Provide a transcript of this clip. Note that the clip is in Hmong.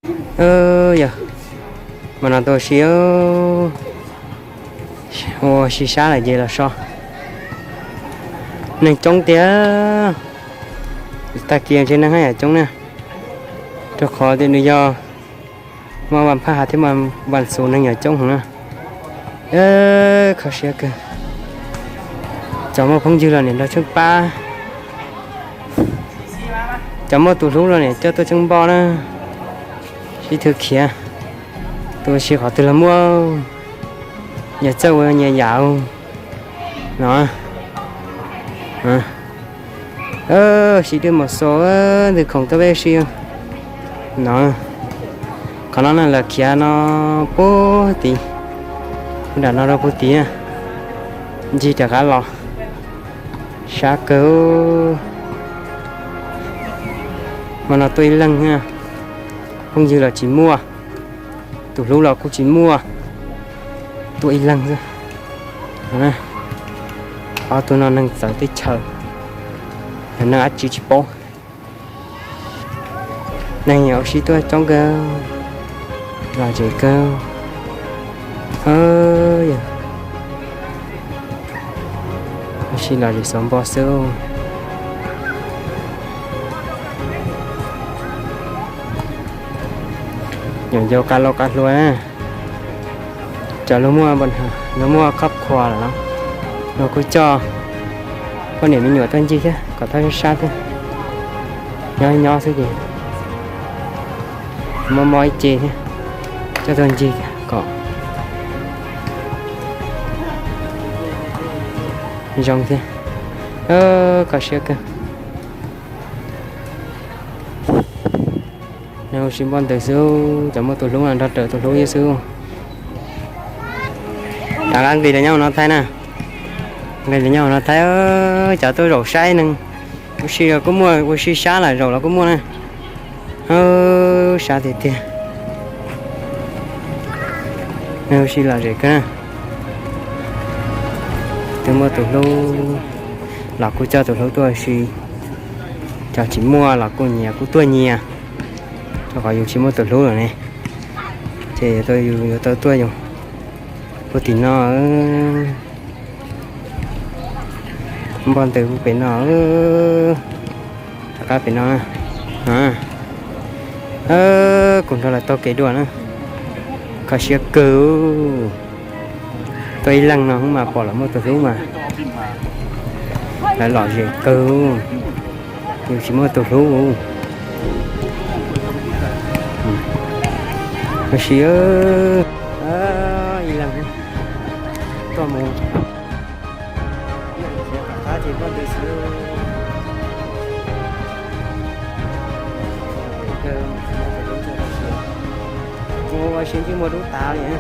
Yog, mas no tuaj si, ua si sab lawm ces los so. Neeg coob tiag, tag kis ntshe neeg haj yam coob na, rau qhov tias nws yog mas vas phaj hav thiab mas vas xuv neeg yog coob heev na. Kho siab kawg. Cov muaj phooj ywg los niam nrog tsheej pab, cov muaj tus hlub los niam coj tuaj tsheej npoj na, sib thw khiav, tus ua si qhov twg los muaj, yog txawj ua nyias yam no. Sib dwb mos xos ntws khoom tuaj peb si no. Qhov no na lawv khiav no puag tid, nram no rau puag tid, ncig rov qab los, sab kawg. Mas no tuaj ib leeg, phooj ywg los tsis muaj, tus hlub los kuj tsis muaj, tuaj ib leeg xwb. Ob tug no neeg txawv teb chaws, neeg dab tsi tsis paub. Neeg ua si tuaj coob kawg, lom zem kawg. Ua si lom zem xuas npog xwb. Nyuam yaus qab lauj qab hluas, cov luag muaj, luag muaj khob khuas lawm los luag kuj coj poj niam me nyuam tuaj ncig thiab kom thaj sab sab thiab. Nyob nyob xwb ces mob mob ib ce thiab, coj tuaj ncig kom zoo thiab. Kho siab kawg. Neeg ua si npoj ntws xwb, cov muaj tus hlub no nrog raws tus hlub xwb. Rov qab nqis los nyob hauv no thaij na, nqis los nyob hauv no thaij, cov tuaj zaum saib neeg ua si los kuj muaj, ua si sab lawm zaum los kuj muaj na. Sab tiag tiag. Neeg ua si lom zem kawg na. Tus muaj tus hlub los kuj coj tus hlub tuaj ua si, cov tsis muaj los kuj nyias kuj tuaj nyias, rau qhov yus tsis muaj tus hlub lawm ne. Ces yus yuav tau tuaj yus puag tim no, npoj ntws puag pem no, rov qab pem no. Kuv nrog lawv taug kev dua na, kho siab kawg. Tuaj ib leeg no mas pom lawv muaj tus hlub mas lawv lom zem kawg, yus tsis muaj tus hlub. Ua si, ib leeg tuaj mus, tom qab ces npoj ntws xwb. Ua si ntsej muag dub tas li.